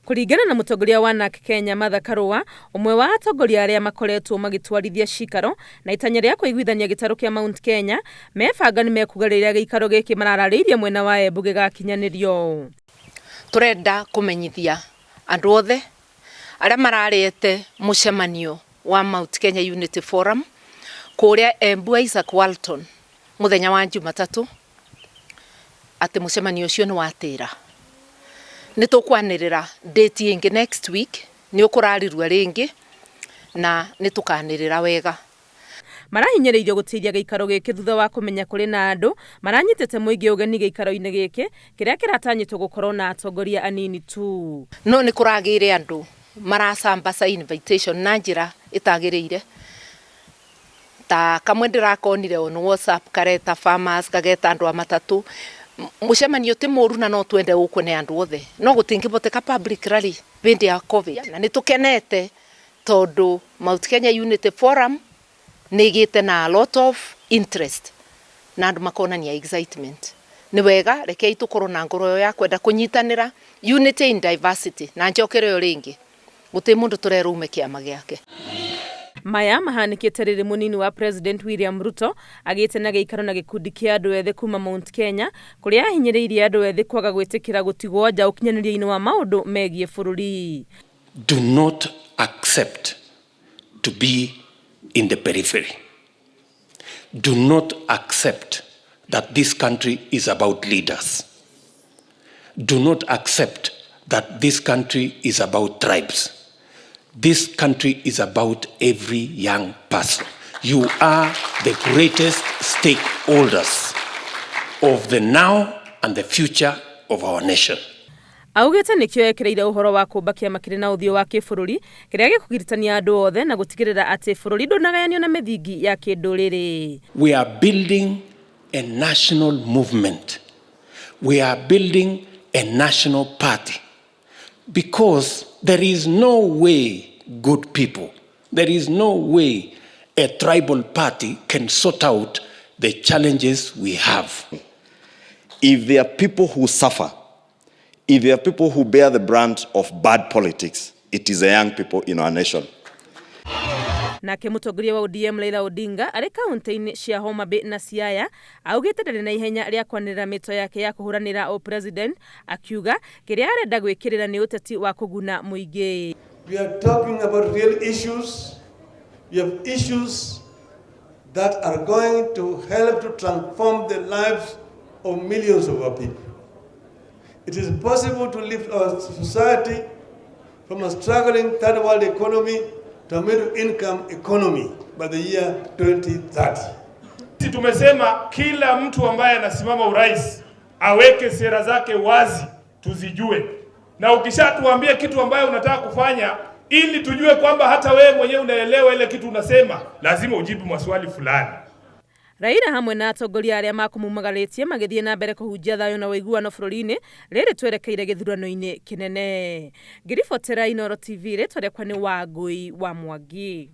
Kũringana na mũtongoria wa Narc Kenya Martha Karũa, ũmwe wa atongoria arĩa makoretwo magĩtwarithia cikaro na itanya rĩa kũiguithania gĩtarũ kĩa Mount Kenya, mebanga nĩmekuga rĩrĩa gĩikaro gĩkĩ marararĩirie mwena wa Embu gĩgakinyanĩrio. Tũrenda kũmenyithia andũ othe arĩa mararĩte mũcemanio wa Mount Kenya Unity Forum kũrĩa Embu Isaac Walton mũthenya wa Jumatatũ atĩ mũcemanio ũcio nĩ watĩra. Nĩ tũkwanĩrĩra date ĩngĩ next week, nĩ ũkũrarirua rĩngĩ na nĩ tũkanĩrĩra wega. Marahinyĩrĩirio gũtĩria gĩikaro gĩkĩ thutha wa kũmenya kũrĩ na andũ maranyitĩte mũingĩ ũgeni gĩikaro-inĩ gĩkĩ kĩrĩa kĩratanyĩtwo gũkorwo na atongoria anini tu. No nĩ kũragĩire andũ marasambaca invitation na njĩra ĩtagĩrĩire. Ta kamwe ndĩrakonire on WhatsApp kareta farmers, gageta andũ a matatũ. Mũcemanio ti mũru na no twende ũkwo nĩ andũ othe, no gũtingĩhoteka public rally hĩndĩ ya Covid. Na nĩ tũkenete tondũ Mount Kenya Unity Forum nĩ ĩgĩte na a lot of interest na andũ makonania excitement. Nĩ wega rekei tũkorwo na ngoro ĩyo ya kwenda kũnyitanĩra, unity in diversity, na njokere ĩyo rĩngĩ, gũtirĩ mũndũ tũrerwo ume kĩama gĩake. Maya mahanĩkĩte rĩrĩ mũnini wa President William Ruto agĩte na gĩikaro na gĩkundi kĩa andũ ethĩ kuma Mount Kenya kũrĩa ahinyĩrĩirie andũ ethĩ kwaga gwĩtĩkĩra gũtigwo nja ũkinyanĩria-inĩ wa maũndũ megiĩ bũrũri. Do not accept to be in the periphery. Do not accept that this country is about leaders. Do not accept that this country is about tribes. This country is about every young person. You are the greatest stakeholders of the now and the future of our nation. Augĩte nĩkĩo ekĩrĩire ũhoro wa kũmba kĩama kĩrĩ na ũthiũ wa kĩbũrũri kĩrĩa gĩkũgiritania andũ othe na gũtigĩrĩra atĩ bũrũri ndũnagayanio na mĩthingi ya kĩndũrĩrĩ. We are building a national movement. We are building a national party because there is no way, good people, there is no way a tribal party can sort out the challenges we have. If there are people who suffer, if there are people who bear the brunt of bad politics, it is the young people in our nation. Nake mũtongoria wa ODM Raila Odinga arĩ kaunti-inĩ cia Homa Bay na Siaya augĩte ndarĩ na ihenya rĩa kwanĩrĩra mĩto yake ya kũhũranĩra o president, akiuga kĩrĩa arenda gwĩkĩrĩra nĩ ũteti wa kũguna mũingĩ. We are talking about real issues. We have issues that are going to help to transform the lives of millions of our people. It is possible to lift our society from a struggling third world economy to a middle income economy by the year 2030. Sisi tumesema kila mtu ambaye anasimama urais aweke sera zake wazi tuzijue, na ukishatuambia kitu ambayo unataka kufanya ili tujue kwamba hata wewe mwenyewe unaelewa ile kitu unasema, lazima ujibu maswali fulani. Raila hamwe na atongoria arĩa makũmumagarĩtie magĩthiĩ na mbere kũhunjia thayũ na ũiguano bũrũri-inĩ rĩrĩ twerekeire gĩthurano-inĩ kĩnene. Ngĩribotera Inooro TV, rĩtwa rĩakwa nĩ Wangũi wa Mwangi.